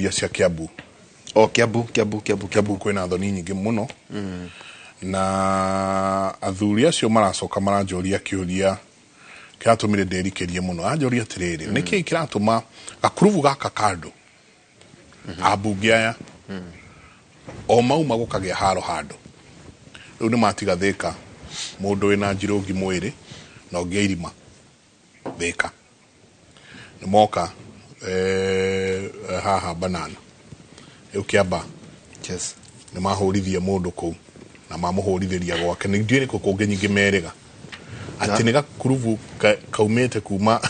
Iria cia Kiambu. O Kiambu, Kiambu, Kiambu. Kiambu kwĩna thoni nyingĩ mũno, na athuri acio maracoka maranjũria kĩũria kĩratũmire ndĩrikĩrie mũno. Anjũria atĩrĩrĩ, nĩkĩĩ kĩratũma gakurubu gaka kandũ ambunge aya o mauma gũkagĩa haro handũ? Rĩu nĩ matiga Thĩka, mũndũ wĩna njirũngi mwĩrĩ na ũngĩ irima Thĩka nĩ moka haha banana rĩu Kĩamba. Nĩ mahũrithie mũndũ kũu na mamũhũrithĩria gwake, nĩ ndiũĩ nĩkũ kũngĩ nyingĩ merĩga atĩ nĩ gakurubu kaumĩte kuma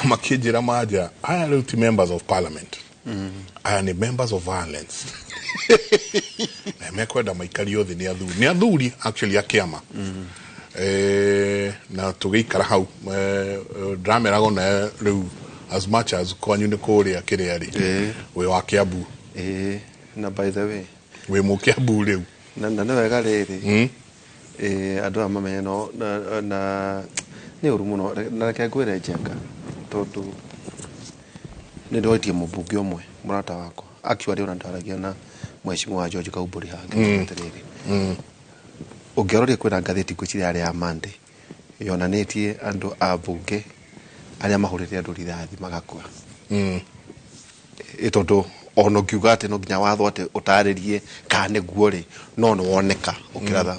makĩnjĩra manja aya rĩu ti members of parliament, aya nĩ members of violence na mekwenda maikario thĩ nĩ athuri, nĩ athuri actually a kĩama. Na tũgĩikara hau, ndĩrameraga ona rĩu as much as kwanyu nĩ kũrĩa kĩrĩa rĩ, wĩ wa Kiambu. Ĩĩ, na by the way, wĩ mũkĩambu rĩu. Na nĩ wega rĩrĩ, andũ aya mamenye no na nĩ ũru mũno. Na reke ngwĩre, Njenga, tondũ nĩ ndoetie mũmbunge ũmwe mũrata wakwa, actually ona ndaragia na mheshimiwa George Kaumbũri hangĩ atĩrĩrĩ, ũngĩaroria kwĩna ngathĩti ngwĩciria yarĩ ya Monday yonanĩtie andũ a mbunge arĩa mahũrĩte andũ rithathi magakua. Ĩ tondũ ona ũngiuga atĩ no nginya watho atĩ ũtarĩrie kana nĩguo rĩ, no nĩ woneka ũkĩratha,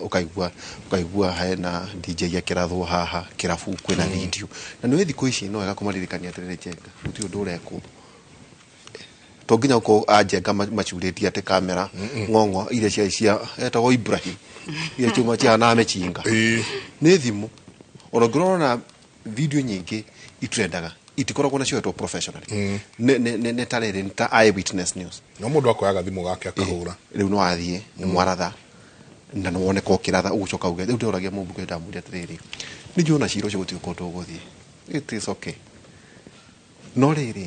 ũkaigua hena DJ akĩrathwo haha kĩrabu, kwĩna video. Na nĩ thikũ ici no wega kũmaririkania atĩrĩrĩ, Njenga, gũtirĩ ũndũ ũrekwo to nginya ũkorwo anjenga macurĩtie atĩ kamera ng'ong'o iria ciarĩ cia etagwo Ibrahim, iria ciuma cihana mĩcinga. Nĩ thimũ, ona ũngĩrora video nyingĩ itrendaga itikoragwo na cioetwo professionally. Nĩ ta rĩrĩ, nĩ ta Eyewitness News. No mũndũ akoyaga thimũ gake akahũra. Rĩu no athiĩ nĩ mwaratha na nĩ woneka ũkĩratha, ũgũcoka uge rĩu ndĩroragia mũmbunge, ndamũria atĩrĩrĩ, nĩ njũĩ ona cira ũcio gũtirĩ kũndũ ũgũthiĩ, it is okay, no rĩrĩ,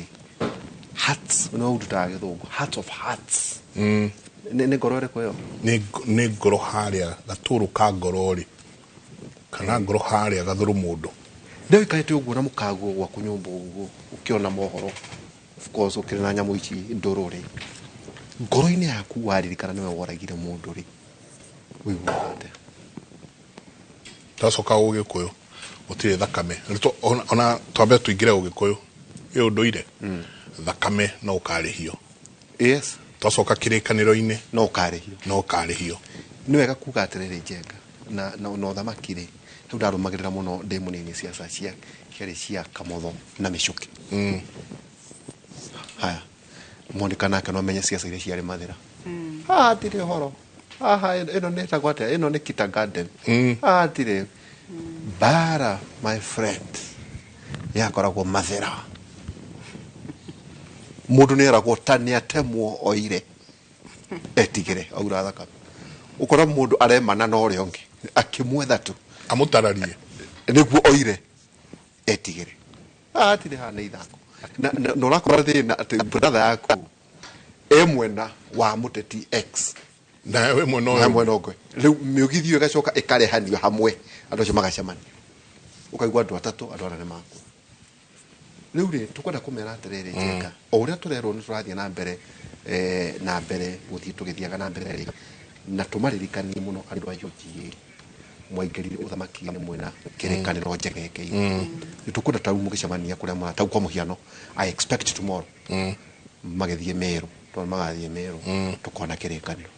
hearts no ũndutaga gĩthũngũ, hearts of hearts, nĩ ngoro ĩrĩkũ ĩyo? Nĩ ngoro harĩa gatũrũ ka ngoro rĩ, kana ngoro harĩa gathũrũ mũndũ. Ndĩo ikarĩte ũguo na mũkaguo gwaku nyũmba ũguo, ũkĩona mohoro, of course ũkĩrĩ na nyamũ ici ndũrũ rĩ, ngoro-inĩ yaku waririkana nĩwe woragire mũndũ rĩ, ũiguaga atĩa? Twacoka ũgĩkũyũ gũtirĩ thakame. Ona twambe tũingĩre ũgĩkũyũ ĩ ũndũire, thakame no ũkarĩhio. Twacoka kĩrĩkanĩro-inĩ, no ũkarĩhio. No ũkarĩhio. Nĩ wega kuga atĩrĩrĩ, Njenga, na ũthamaki rĩ, hau ndarũmagĩrĩra mũno ndĩ mũnini, ciaca cia ciarĩ cia Kamotho na Mĩcũkĩ. Haya, Monica nake no amenye ciaca iria ciarĩ Mathĩra. Haha hatirĩ ũhoro haha, ĩno nĩ ĩtagwo atĩa, ĩno nĩ Kita Garden. Haha hatirĩ mbara, my friend, yakoragwo Mathĩra, mũndũ nĩ eragwo ta nĩ atemwo oire etigĩre aura thakame, ũkora mũndũ aremana na ũrĩa ũngĩ akĩmwetha tu amũtararie nĩguo oire etigĩre. Haha hatirĩ, haha nĩ ithako. Na ũrakora thĩna atĩ brother yaku e mwena wa mũteti X nawe mwena na ũyũ mwena ũngĩ, rĩu mĩũgithi ĩyo ĩgacoka ĩkarehanio hamwe, andũ acio magacemania, ũkaigua andũ atatũ, andũ ana nĩ makua. Rĩu rĩ, tũkwenda kũmera atĩrĩrĩ, Njenga, o ũrĩa tũrerwo nĩ tũrathiĩ na mbere, na mbere gũthiĩ tũgĩthiaga na mbere rĩ, na tũmaririkanie mũno andũ a UGA mwaingĩrire ũthamaki-inĩ mwena kĩrĩkanĩro njegeke. Nĩ tũkwenda ta rĩu mũgĩcemania kũrĩa mũra tau, kwa mũhiano, I expect tomorrow magĩthiĩ Meru, tondũ magathiĩ Meru tũkona kĩrĩkanĩro.